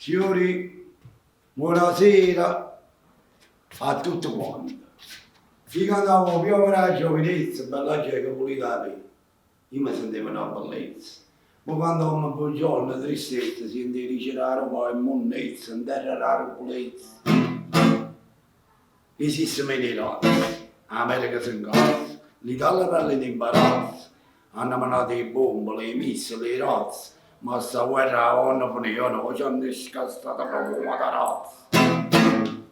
Signori, buonasera a tutte quante. Io cantavo 'O piove d' 'a giovinezza, bella gente che vulite 'a me. Io me sentevo na bellezza. Mo quando ommo buongiorno, tristezza, siente 'e dicere 'a roba è munnezza, 'nterra d' 'a rubulezza. Esiste meno 'e razza, 'America se 'ncazza, l'Italia parla in imbarazzo, hanno menato 'e bombe, 'e missile, 'e razze, ma sta guerra 'a vonno fenì o no? C'hanno scassato proprio 'o matarazzo.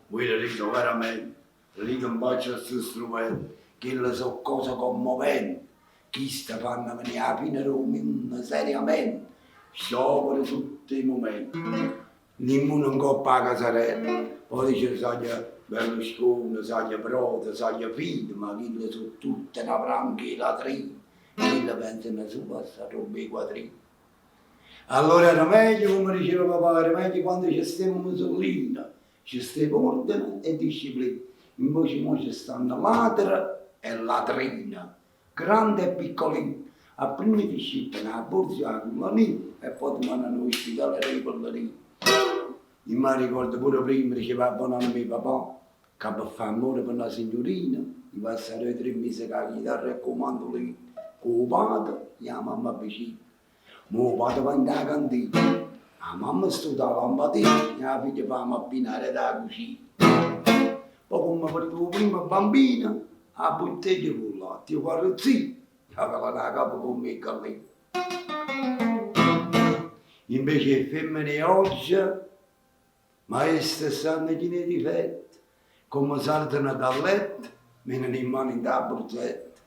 Vuje ride overamente, ride 'nfaccia a stu strumento, chelle so' cose commoventi, chiste fanno venì 'a fine d' 'o munno seriamente, sciopero tutt' 'e mumente. Limune 'ncopp' 'a casarella. Po' dice saglie Berlusconi, saglie Prodi, saglie Fini, ma chille so' tutte na branca 'e latrini, chille pensano sulo a s'arrubba 'e quadrini. Allora era meglio, comme diceva papà, era meglio quando ce steva Mussolini, ce steva ordine e disciplina, invece mo ce stanno ladre e latrine. Grande e piccolino, apprimma te scippano 'a borsa e 'a cullanina e po' te mannano 'o spitale d' 'e Pellerini. Io m'arricordo pure primma, diceva 'a bon'anema 'e papà, ca pe fa ammore pe na signurina, eva 'a sta doje o tre mise cu 'a chitarra e cu 'o mandulino, cu 'o pate e 'a mamma vicino. Mo 'o pate va 'int' 'a cantina, 'a mamma stuta 'a lampadina e 'a figlia fa 'a mappina aret' 'a cucina. Po' comme vedette 'o primmo bambino, 'a butteglia cu 'o latte e 'o carruzzino, acalano 'a capa comm' 'e galline. Invece 'e femmene 'e ogge Maeste stanno chine 'e difette, comme saltano dal letto, menano 'e mmane 'int' 'a burzetta.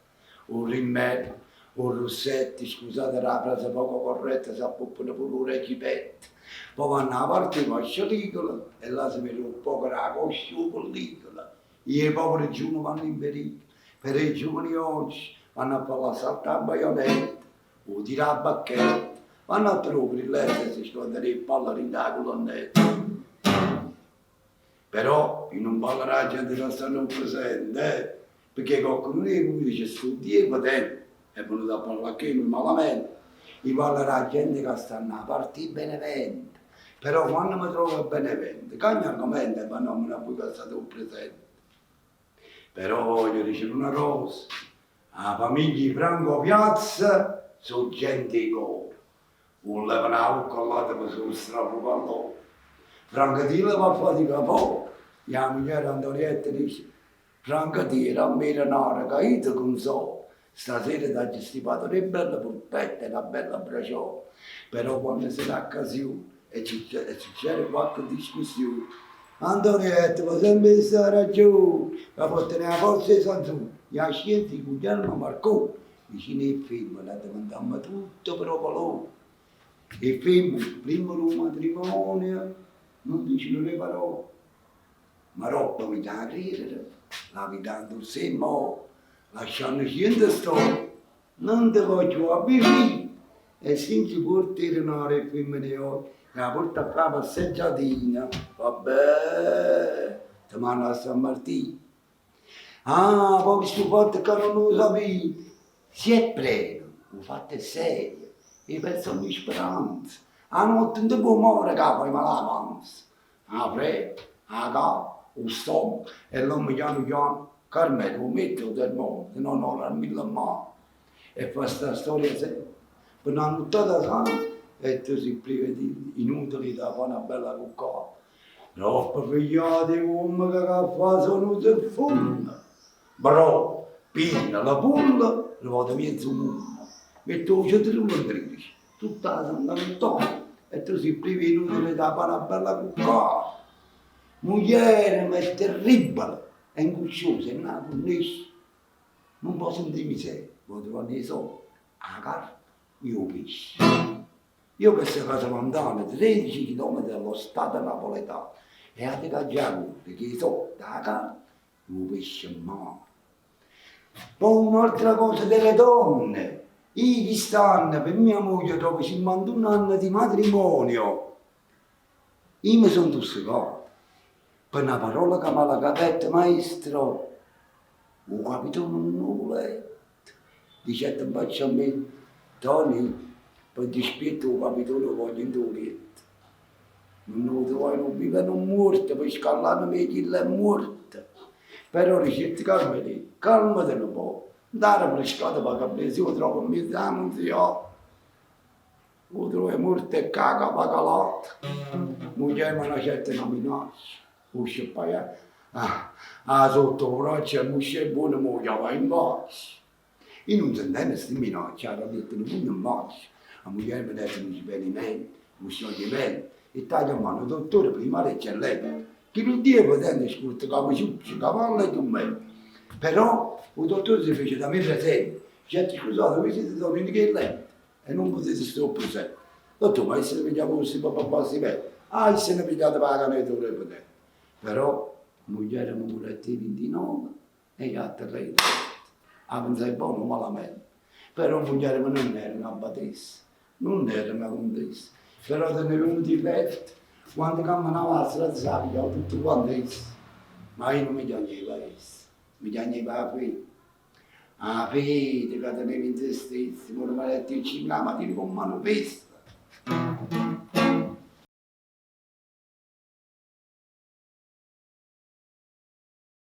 'O rimmel, 'o russetto, scusate d' 'a frase poco corretta, s'appoppano pure 'o reggipetto. Po' vanno 'a parte 'e vascio e là se vede 'o ppoco d' 'a coscia e 'o pellicolo. E 'e povere giuvene vanno in pericolo, però 'e giuvene 'e oggi vanno a fa l'assalto a baionetta. 'O tiro 'a bacchetta. Vanno a truvà 'o grilletto e se scordano 'e palle dint' 'a culonnetta. Però io nun parlo d' 'a gente ca sta 'o presente, eh, pecché coccheduno 'e vuje dice stu Dio 'e potente è venuto a parlà cu nuje malamente. Io parlo d' 'a gente ca sta 'a parte 'e Benevento. Però quanno me trovo a Benevento, cagno argomento e v'annommeno a vuje ca state 'o presente. Però voglio dicere una cosa, 'A famiglia 'e Franco Piazza so' gente 'e core, 'o levano 'a vocca all'ate pe s' 'o strafucà lloro. Francatiello va a faticà fora e 'a mugliera Antonietta dice, Francatiè, damme 'e denare ca io te cunsolo, stasera t'aggio stipato doje belle purpette e na bella braciola. Però quanno se dà accasione e succede quacche discussione, Antonietta vo sempe essa 'a ragione, ca po' tenè 'a forza 'e Sansone e 'a scienza 'e Guglielmo Marconi, vicino 'e femmene addiventammo tutte provolone. 'E femmene primma d' 'o matrimonio nun diceno doje parole, ma doppo v'ite 'a credere, l'avite 'a 'ntussè mo, lascianno ciente storie. Nun te voglio avvicì e si nce puorte 'e denare 'e femmene 'e ogge e 'a puorte a fa 'a passeggiatina, vabbè, te manno a San Martino. Ah, po' chistu fatto ccà nun 'o sapive? Si è prena, 'o fatto è serio, 'e perzo ogni speranza, 'a notte nun te può movere ca fai male 'a panza. 'A freva, 'a capa, 'o stommaco e l'ommo chianu chianu, Carmè, 'o miette 'o termometro, no no, dammillo mmano e fa sta storia sempe, pe na nuttata sana e tu si privo 'e inutile 'e te fa na bella cuccata. Troppo figliate 'e vommeca ca fa so nu zeffunno, Brò, pinna, la pulla, rivota miezo munno, miette 'o cetriulo 'ntredice. Tutta 'a santa nuttata e tu si privo 'e inutile 'e te fa na bella cuccata. Muglierema è terribbele, è 'ncucciosa, è na curnescia. Nun po' sentì miseria, vo truvanno 'e solde, 'a carne e 'o pesce. Io che sto casa lontana, tredici chilometri dallo stato napoletano, e ate ch'aggia correre cu 'e solde, 'a carne e 'o pesce 'mmano. Poi un'altra cosa delle donne, io chist'anno pe mia moglie dopo 51 anni di matrimonio, io me so 'ntussecato pe na parola ca malacapette, maestro, 'o capitone nun 'o vulette, dicette 'nfaccia a me, Toni, pe dispietto 'o capitone 'o voglio 'int' 'o lietto. Nun 'o truvai no vivo e no muorto, pe scall'anema 'e chillo è muorto. Però dicette Carmelì, calmate nu poco, dà refrescata p' 'a campà si 'o trovo 'mmiez' 'a Munziò. 'O truvai muorto e cu 'a capa acalata. Muglierema facette na minaccia, 'o sceppaie 'a sotto 'o vraccio e muscio e buono m' 'o chiavaie 'nfaccia. Io nun sentenno sti minacce, 'a dette nu pugno 'nfaccia, 'a muglierema dette nu svenimento, nu scioglimento, e t'a chiammà nu dottore primario eccellente, chillu Dio potente scurtecava ciucce, cavalle e jummente. Però 'o dottore se fece da me presente, dicette, Scusate, voi siete Don Enrico 'e llente e nun putite sta 'o presente. Dottò, ma isso se pigliava 'o papà stipendio? Ah, isso se n'è pigliato p' 'a caneta 'o repetente. Però 'a muglierema murette 'e 29 E io atterrei 'a pensai buono o malamente, però muglierema nun era na badessa, nun era na contessa, però teneva nu diletto, quando cammenava 'a strada s' 'a pigliava tutt quant essa, ma io nun me chiagneva a essa, me chiagneva 'a fede, 'a fede ca teneva in se stessa, me rimanette 'e cinche 'a matina comm' a nu fesso.